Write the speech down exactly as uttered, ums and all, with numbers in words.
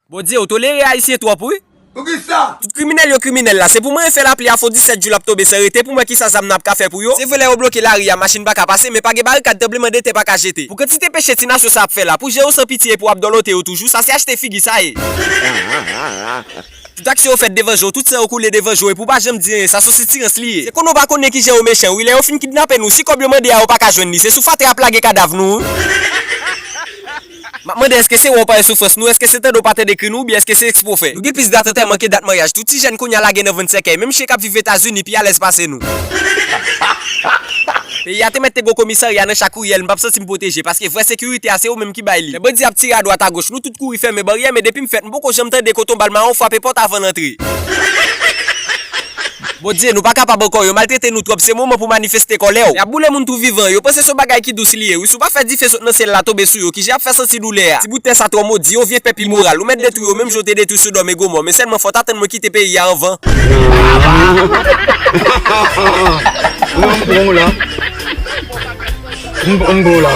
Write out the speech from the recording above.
Bondye, ou tolere Ayisyen twòp, wi. Poukisa? Tout kriminèl yo kriminèl la, se pou mwen fè lapli a fon disèt jou l ap tonbe san rete pou m wè kisa zam nan ap ka fè pou yo. Se vre lè yo bloke lari a, machin pa ka pase, men pa gen barikad, tranblemanntè pa ka jete. Pou kantite peche ti nasyon sa ap fè la, pou je yo san pitye epi w ap dòlote yo toujou, sa se achte figi sa ye. Tout aksyon yo fèt devan je w, tout san yo koule devan je w, epi w pa janm di anyen, sa se sitirans li ye. Se konnen w pa konnen kijan yo mechan, wi, lè yo fin kidnape nou, si kòb yo mande a yo pa ka jwenn li, se sou fatra y ap lage kadav nou, wi. M ap mande, èske se wè w pa wè soufrans nou? Èske se tande w pa tande kri nou? Oubyen èske se eksprè w fè? Nou gen plis dat antèman ke dat maryaj. Tout ti jèn kounye a lage nan vennsèkèy. Menm chyen k ap viv Etazini pi alèz pase nou. Peyi a te mèt te gon komisarya nan chak riyèl, m p ap santi m pwoteje, paske vrè sekirite a se yo menm ki bay li. Lè bandi ap tire adwat agoch, nou tout kouri fèmen baryè, men depi m fèt, m poko janm tande kote yon bal mawon frape pòt avan l antre. Bondye, nou pa kapab ankò, yo maltrete nou twòp, se moman pou manifeste kòlè w. Y ap boule moun tou vivan, yo panse se yon bagay ki dous li ye, wi, si w pa fè dife sot nan syèl la tonbe sou yo, kijan y ap fè santi doulè a? Ti bout tè sa twò modi, yon vye pèp imoral, ou mèt detwi yo menm jan w te detwi Sodòm e Gomò, men sèlman fò w ta tann mwen kite peyi a anvan. M bon la. M bon la.